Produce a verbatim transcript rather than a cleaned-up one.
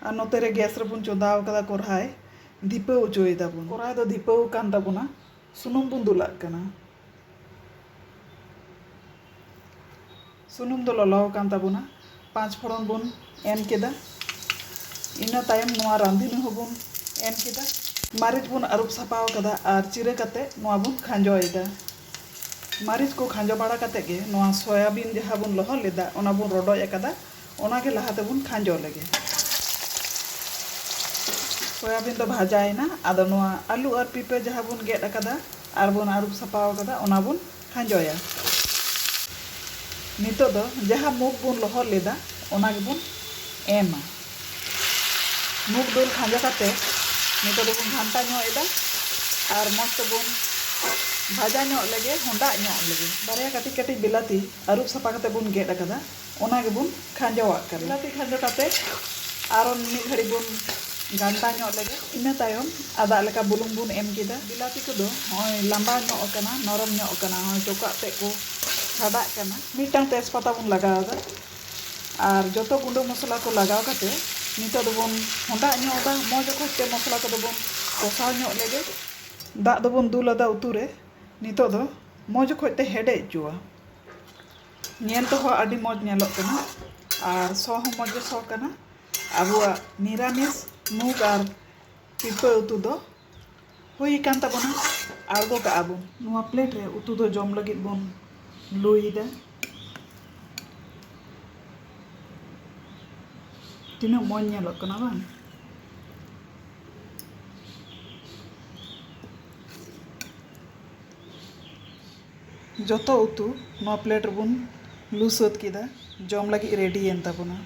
ᱟᱨ ᱱᱚᱛᱮ ᱨᱮ ᱜᱮᱥ ᱨᱮᱵᱚᱱ ᱪᱚᱸᱫᱟᱣ ᱠᱟᱫᱟ ᱠᱚᱨᱦᱟᱭ, ᱫᱷᱤᱯᱟᱹᱣ ᱦᱚᱪᱚᱭ ᱫᱟᱵᱚᱱ᱾ ᱠᱚᱨᱦᱟᱭ ᱫᱚ ᱫᱷᱤᱯᱟᱹᱣ ᱟᱠᱟᱱ ᱛᱟᱵᱚᱱᱟ, ᱥᱩᱱᱩᱢ ᱵᱚᱱ ᱫᱩᱞᱟᱜ ᱠᱟᱱᱟ᱾ ᱥᱩᱱᱩᱢ ᱫᱚ ᱞᱚᱞᱚ ᱟᱠᱟᱱ ᱛᱟᱵᱚᱱᱟ᱾ ᱯᱟᱸᱪ ᱯᱷᱚᱲᱚᱱ ᱵᱚᱱ ᱮᱢ ᱠᱮᱫᱟ᱾ ᱤᱱᱟᱹ ᱛᱟᱭᱚᱢ ᱱᱚᱣᱟ ᱨᱟᱸᱫᱷᱩᱱᱤ ᱦᱚᱸᱵᱚᱱ ᱮᱢ ᱠᱮᱫᱟ᱾ ᱢᱟᱹᱨᱤᱪ ᱵᱚᱱ ᱟᱹᱨᱩᱵ ᱥᱟᱯᱷᱟ ᱟᱠᱟᱫᱟ ᱟᱨ ᱪᱤᱨᱟᱹ ᱠᱟᱛᱮ ᱱᱚᱣᱟ ᱵᱚᱱ ᱠᱷᱟᱸᱡᱚᱭᱮᱫᱟ᱾ ᱢᱟᱹᱨᱤᱪ ᱠᱚ ᱠᱷᱟᱸᱡᱚ ᱵᱟᱲᱟ ᱠᱟᱛᱮ ᱜᱮ ᱱᱚᱣᱟ ᱥᱚᱭᱟᱵᱤᱱ ᱡᱟᱦᱟᱸ ᱵᱚᱱ ᱞᱚᱦᱚᱫ ᱞᱮᱫᱟ, ᱚᱱᱟ ᱵᱚᱱ ᱨᱚᱰᱚᱡ ᱟᱠᱟᱫᱟ, ᱚᱱᱟ ᱜᱮ ᱞᱟᱦᱟ ᱛᱮᱵᱚᱱ ᱠᱷᱟᱸᱡᱚ ᱞᱮᱜᱮ᱾ ᱥᱚᱭᱟᱵᱤᱱ ᱫᱚ ᱵᱷᱟᱡᱟᱭᱮᱱᱟ᱾ ᱟᱫᱚ ᱱᱚᱣᱟ ᱟᱹᱞᱩ ᱟᱨ ᱯᱤᱯᱟᱹ ᱡᱟᱦᱟᱸ ᱵᱚᱱ ᱜᱮᱫ ᱟᱠᱟᱫᱟ ᱟᱨ ᱵᱚᱱ ᱟᱹᱨᱩᱵ ᱥᱟᱯᱷᱟ ᱟᱠᱟᱫᱟ, ᱚᱱᱟ ᱵᱚᱱ ᱠᱷᱟᱸᱡᱚᱭᱟ᱾ ᱱᱤᱛᱚᱜ ᱫᱚ ᱡᱟᱦᱟᱸ ᱢᱩᱜᱽ ᱵᱚᱱ ᱞᱚᱦᱚᱫ ᱞᱮᱫᱟ, ᱚᱱᱟ ᱜᱮᱵᱚᱱ ᱮᱢᱟ᱾ ᱢᱩᱜᱽ ᱫᱟᱹᱞ ᱠᱷᱟᱸᱡᱚ ᱠᱟᱛᱮ ᱱᱤᱛᱚᱜ ᱫᱚᱵᱚᱱ ᱜᱷᱟᱱᱴᱟ ᱧᱚᱜ ᱮᱫᱟ ᱟᱨ ᱢᱚᱡᱽ ᱛᱮᱵᱚᱱ ᱵᱷᱟᱡᱟ ᱧᱚᱜ ᱞᱮᱜᱮ, ᱦᱚᱸᱰᱟᱜ ᱧᱚᱜ ᱞᱮᱜᱮ᱾ ᱵᱟᱨᱭᱟ ᱠᱟᱹᱴᱤᱡ ᱠᱟᱹᱴᱤᱡ ᱵᱤᱞᱟᱹᱛᱤ ᱟᱹᱨᱩᱵ ᱥᱟᱯᱷᱟ ᱠᱟᱛᱮ ᱵᱚᱱ ᱜᱮᱫ ᱟᱠᱟᱫᱟ, ᱚᱱᱟ ᱜᱮᱵᱚᱱ ᱠᱷᱟᱸᱡᱚᱣᱟᱜ ᱠᱟᱱᱟ᱾ ᱵᱤᱞᱟᱹᱛᱤ ᱠᱷᱟᱸᱡᱚ ᱠᱟᱛᱮ ᱟᱨᱚ ᱢᱤᱫ ᱜᱷᱟᱹᱲᱤᱡ ᱵᱚᱱ ᱜᱷᱟᱱᱴᱟ ᱧᱚᱜ ᱞᱮᱜᱮ᱾ ᱤᱱᱟᱹ ᱛᱟᱭᱚᱢ ᱟᱫᱟᱜ ᱞᱮᱠᱟ ᱵᱩᱞᱩᱝ ᱵᱚᱱ ᱮᱢ ᱠᱮᱫᱟ᱾ ᱵᱤᱞᱟᱹᱛᱤ ᱠᱚᱫᱚ ᱱᱚᱜᱼᱚᱭ ᱞᱟᱸᱵᱟ ᱧᱚᱜ ᱟᱠᱟᱱᱟ, ᱱᱚᱨᱚᱢ ᱧᱚᱜ ᱟᱠᱟᱱᱟ, ᱱᱚᱜᱼᱚᱭ ᱪᱚᱠᱟᱜ ᱛᱮᱫ ᱠᱚ ᱪᱷᱟᱰᱟᱜ ᱠᱟᱱᱟ᱾ ᱢᱤᱫᱴᱟᱝ ᱛᱮᱡᱽᱯᱟᱛᱟ ᱵᱚᱱ ᱞᱟᱜᱟᱣ ᱮᱫᱟ᱾ ᱟᱨ ᱡᱚᱛᱚ ᱜᱩᱸᱰᱟᱹ ᱢᱚᱥᱞᱟ ᱠᱚ ᱞᱟᱜᱟᱣ ᱠᱟᱛᱮ ᱱᱤᱛᱚᱜ ᱫᱚᱵᱚᱱ ᱦᱚᱸᱰᱟᱜ ᱧᱚᱜ ᱮᱫᱟ᱾ ᱢᱚᱡᱽ ᱚᱠᱚᱡ ᱛᱮ ᱢᱚᱥᱞᱟ ᱠᱚᱫᱚ ᱵᱚᱱ ᱠᱚᱥᱟᱣ ᱧᱚᱜ ᱞᱮᱜᱮ᱾ ᱫᱟᱜ ᱫᱚᱵᱚᱱ ᱫᱩᱞ ᱟᱫᱟ ᱩᱛᱩ ᱨᱮ᱾ ᱱᱤᱛᱚᱜ ᱫᱚ ᱢᱚᱡᱽ ᱚᱠᱚᱡ ᱛᱮ ᱦᱮᱰᱮᱡ ᱦᱚᱪᱚᱣᱟ᱾ ᱧᱮᱞ ᱛᱮᱦᱚᱸ ᱟᱹᱰᱤ ᱢᱚᱡᱽ ᱧᱮᱞᱚᱜ ᱠᱟᱱᱟ ᱟᱨ ᱥᱚ ᱦᱚᱸ ᱢᱚᱡᱽ ᱜᱮ ᱥᱚ ᱠᱟᱱᱟ᱾ ᱟᱵᱚᱣᱟᱜ ᱱᱤᱨᱟᱢᱤᱥ ᱢᱩᱜᱽ ᱟᱨ ᱯᱤᱯᱟᱹ ᱩᱛᱩ ᱫᱚ ᱦᱩᱭ ᱟᱠᱟᱱ ᱛᱟᱵᱚᱱᱟ᱾ ᱟᱬᱜᱚ ᱠᱟᱜᱼᱟ ᱵᱚᱱ᱾ ᱱᱚᱣᱟ ᱯᱞᱮᱴ ᱨᱮ ᱩᱛᱩ ᱫᱚ ᱡᱚᱢ ᱞᱟᱹᱜᱤᱫ ᱵᱚᱱ ᱞᱩᱭᱮᱫᱟ᱾ ᱛᱤᱱᱟᱹᱜ ᱢᱚᱡᱽ ᱧᱮᱞᱚᱜ ᱠᱟᱱᱟ ᱵᱟᱝ? ᱡᱚᱛᱚ ᱩᱛᱩ ᱱᱚᱣᱟ ᱯᱞᱮᱴ ᱨᱮᱵᱚᱱ ᱞᱩ ᱥᱟᱹᱛ ᱠᱮᱫᱟ᱾ ᱡᱚᱢ ᱞᱟᱹᱜᱤᱫ ᱨᱮᱰᱤᱭᱮᱱ ᱛᱟᱵᱚᱱᱟ᱾